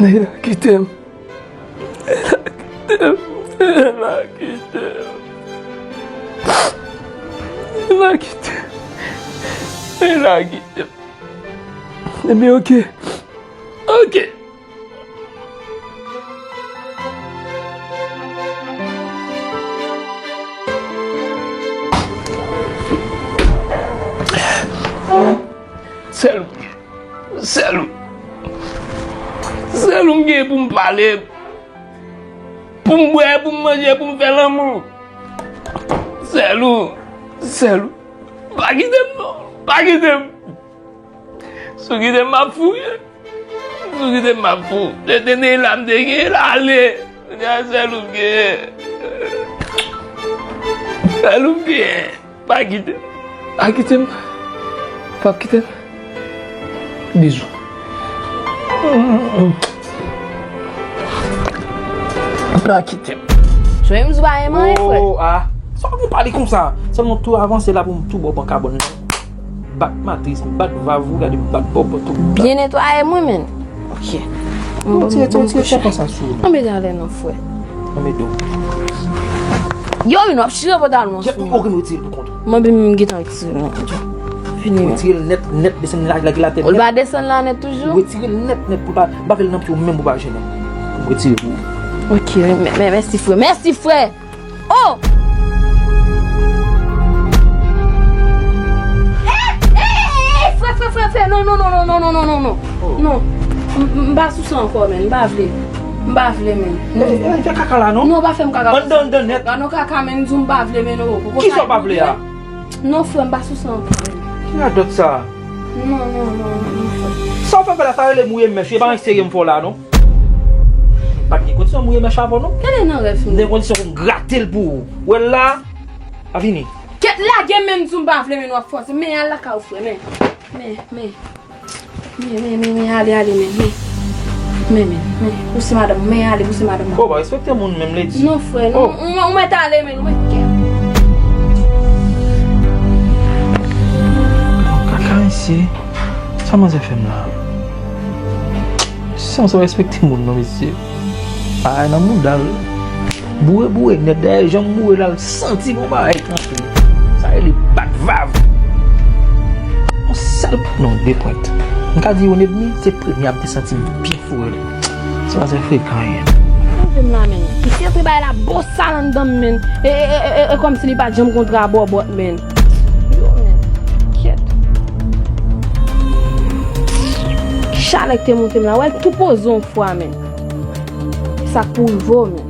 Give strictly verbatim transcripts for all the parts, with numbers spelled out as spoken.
Neyla, kite m. Neyla, kite m. Neyla, kite m. Neyla, kite m. Neyla, kite m. Ebyen, oke. Oke. Sèl ou. Sèl ou. Sèl ou m gen pou m pale. Pou m bwè, pou m manje, pou m fè lanmou. Sèl ou. Sèl ou. Pa kite m non. Pa kite m. Si w kite m, m ap fou, ye. Si w kite m, m ap fou. Se te Neyla m te gen, l ale. Kounye a, sèl ou m gen. Sèl ou m gen. Pa kite m. Pa kite m. Pa kite m. Bizou. Pa kite m. Jwenn m sou pa renmen, frè. Oh, ah. Sa w ap pale konsa? Sèlman tou avanse la pou m tou ba w ban kabòn nan. Bat matris, bat vav ou, gade bat bòbòt ou. Byen netwaye mwen, men. Ok. Bon, tire, tire, tire chapon sa sou ou. Anben ale non, frè. Anben do. Yo, men w ap chire pantalon an sou mwen. Ok, m retire l pou kont ou. Mwen menm m gentan retire l non. Fini. Retire l nèt, nèt, desann la, lage l atè nèt. Ou pa desann la nèt toujou? Retire l nèt, nèt pou l pa, m pa vle l nan pye w menm pou pa jennen. M retire pou ou. Ok, men, men, mèsi frè. Mèsi frè. Oh! Ey, ey, ey, frè, frè, frè, frè, non, non, non. Oh. Non. M, m, m pa sou sa ankò, men. M pa vle. M pa vle, men. Non. Ey, ey, fè kaka la, non? Non, pa fè m kaka. Anndan, anndan nèt. Pa non kaka, men, m di w m pa vle, men non. Kisa w pa vle a? Non, frè, m pa sou sa ankò, men. Ki radòt sa? Non, non, non, non, frè. Sa w fè m fè la, sa rele mouye mèch. E pa yon serye m fè w la, non. M pa t gen kondisyon mouye mèch avè w, non. Gade nan rèv, m gen kondisyon pou m grate l pou ou. Ou wè l la? A fini. Kèt lage m, men m di w m pa vle, men w ap fòse. Men al lakay ou, frè, men. Men, men. Men, men, men, men, ale, ale, men, men. Men, men, men. Pouse madanm, men, ale, pouse madanm. Ou pa respekte moun menm, lady. Non, frè, non. Ou, ou mèt ale, men, ou mèt kè. Kaka, mesye. Sa manzè fè m la? Mesye, sa respekte moun, non, mesye. Bagay nan mouda l. Boure, boure nèt. Dayè, jan m boure la, l santi gon bagay k antre. Sa rele bat vav. Yon sèl, non, de pwent. M ka di yon edmi, se premye ap te santi m byen foure. Se pa se frekan ye. Move m la, men. Ki se te bay la bosa anndan m, men. E, e, e, e, e kòmsi li pa t janm kontre a bòbòt, men. Yo, men. Kèt. Ki chalè k te monte m la. Wè, l tou poze yon fwa, men. Sa k pou rive w, men.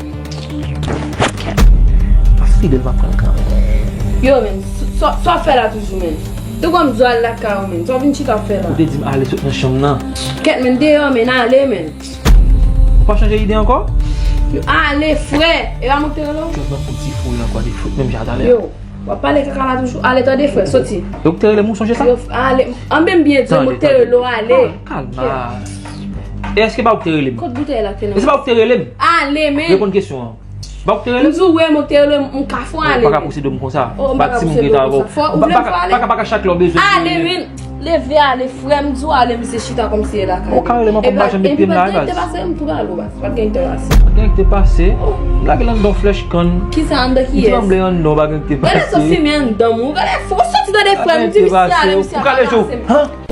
Kèt. Pa fidèl, m ap pran l kanmenm. Yo, men. Sa, sa w fè la toujou, men. Te kwè m di w al lakay ou, men. Sa w vin chita ap fè la? Ou te di m ale sot nan chanm nan. Kèt, men, deyò, men, ale, men. Ou pa chanje ide ankò? Ale, frè. E pa mwen k te rele w? Jòt nan pou ti fou ankò, de fout menm jan talè. Yo, w ap pale kaka la toujou? Ale, tande, frè, soti. Yo k te rele m, ou sonje sa? Yo, ale. Anben m byen di w, mwen k te rele w, ale. Kalma. E èske pa ou k te rele m? Kot boutèy la k te nan men? E se pa ou k te rele m? Ale, men. Reponn kesyon an. Pa ou k te rele m? M di w, wi, mwen k te rele m, m ka fè w ale, men. Ou pa ka posede m konsa. Oh, m pa ka posede w konsa. Fò, ou vle m fè w ale? Pa ka, pa ka chak lè w bezwen m. Ale, men. Leve ale, frè m, di w ale, misye chita kòmsi e lakay li. Ou ka rele m ankò, m pa janm met pye m la, baz. Epi pa t gen ki te pase, m tou pale w, baz. Pa t gen ki te pase. Pa t gen ki te pase. Oh. Lage l anndan w flèch kann. Kisa anndan ki yès? Ou tranble anndan w, pa t gen ki te pase. Gade sa fimen anndan m, ou gade fò, ou soti tande frè m, di misye ale, misye ap ranmase m. Ou kale je w. Han?